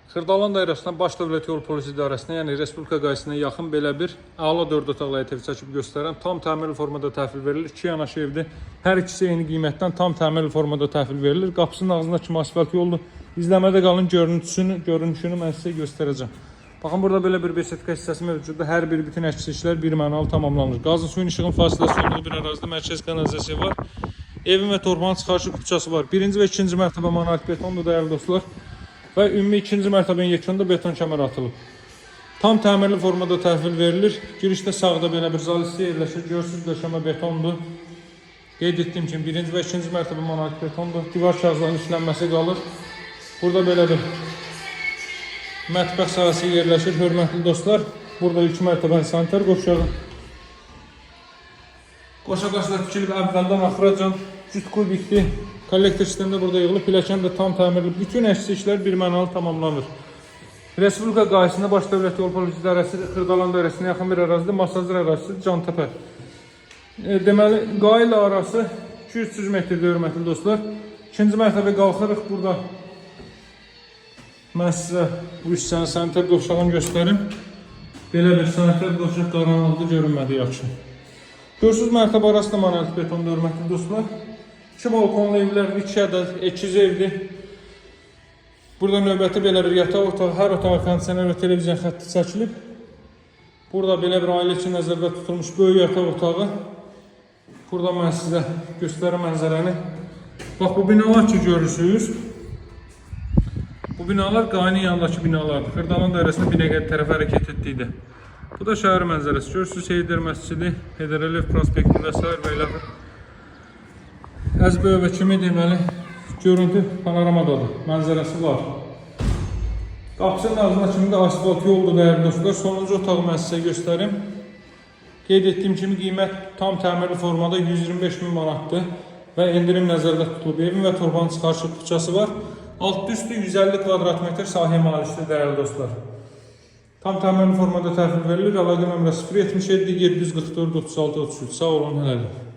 Xırdalan dairəsindən Baş Dövlət Yol Polisi İdarəsinə, yəni Respublika qayısına yaxın belə bir əla 4 otaqlı həyət evi çəkib göstərirəm. Tam təmirli formada təhvil verilir. İki yanaşı evdir. Hər ikisi eyni qiymətdən tam təmirli formada təhvil verilir. Qapısının ağzında kimi asfalt yoldur. İzləmədə qalın, görünüşünü mən sizə göstərəcəm. Baxın, burada belə bir besetka hissəsi mövcuddur. Hər bir bütün əksi işlər bir mənalı tamamlanır. Qazın, suyun, işığın fasiləsi olduğu bir ərazidə mərkəz kanalizasiya var. Evin və torpağın çıxarışı kupçası var. Birinci və ikinci mərtəbə monolit betondur, dəyərli dostlar. Və ümumi ikinci mərtəbənin yekununda beton kəmər atılıb. Tam təmirli formada təhvil verilir. Girişdə sağda belə bir zal hissə yerləşir. Görürsünüz, döşəmə betondur. Qeyd etdiyim kimi birinci və ikinci mərtəbə monolit betondur. Divar kağızlarının işlənməsi qalır. Burada belə bir mətbəx sahəsi yerləşir, hörmətli dostlar. Burada ilk mərtəbənin sanitar qovşağı. Qoşa qaşla tikilib əvvəldən axıracan cüt kubikli. Kollektor sistemi də burada yığılıb. Pilləkən də tam təmirli. Bütün əksi işlər bir mənalı tamamlanır. Respublika qayısında Baş Dövlət Yol Polisi İdarəsi Xırdalan dairəsinə yaxın bir ərazidə, Masazır ərazisi, Cantəpə. Deməli, qayə ilə arası 200-300 metrdir, hörmətli dostlar. İkinci mərtəbə qalxırıq burada. Mən sizə bu hissənin sanitar qovşağını göstərim. Belə bir sanitar qovşaq qaranlıqda görünmədi yaxşı. Görürsünüz, mərtəbə arası da monolit betondur, hörmətli dostlar. İki balkonlu evlər, iki ədəd əkiz evdir. Burada növbəti belə bir yataq otağı, hər otağa kondisioner və televizion xətti çəkilib. Burada belə bir ailə üçün nəzərdə tutulmuş böyük yataq otağı. Burada mən sizə göstərim mənzərəni. Bax, bu binalar ki görürsünüz. Bu binalar qayının yanındakı binalardır. Xırdalan dairəsində Binəqədi tərəfə hərəkət etdikdə. Bu da şəhər mənzərəsi. Görürsünüz, Heydər Məscidi, Heydər Əliyev prospekti və sair və ilaxır. Əzbəyevə kimi, deməli, görüntü panoramadadır. Mənzərəsi var. Qapısının ağzına kimi də asfalt yoldur, dəyərli dostlar. Sonuncu otağı mən sizə göstərim. Qeyd etdiyim kimi qiymət tam təmirli formada 125 min manatdır və endirim nəzərdə tutulub. Evin və torpağın çıxarışı kupçası var. Alt üstü 150 kvadrat metr sahəyə malikdir, dəyərli dostlar. Tam təmirli formada təhvil verilir. Əlaqə nömrəsi 077 744 36 33. Sağ olun, hələlik.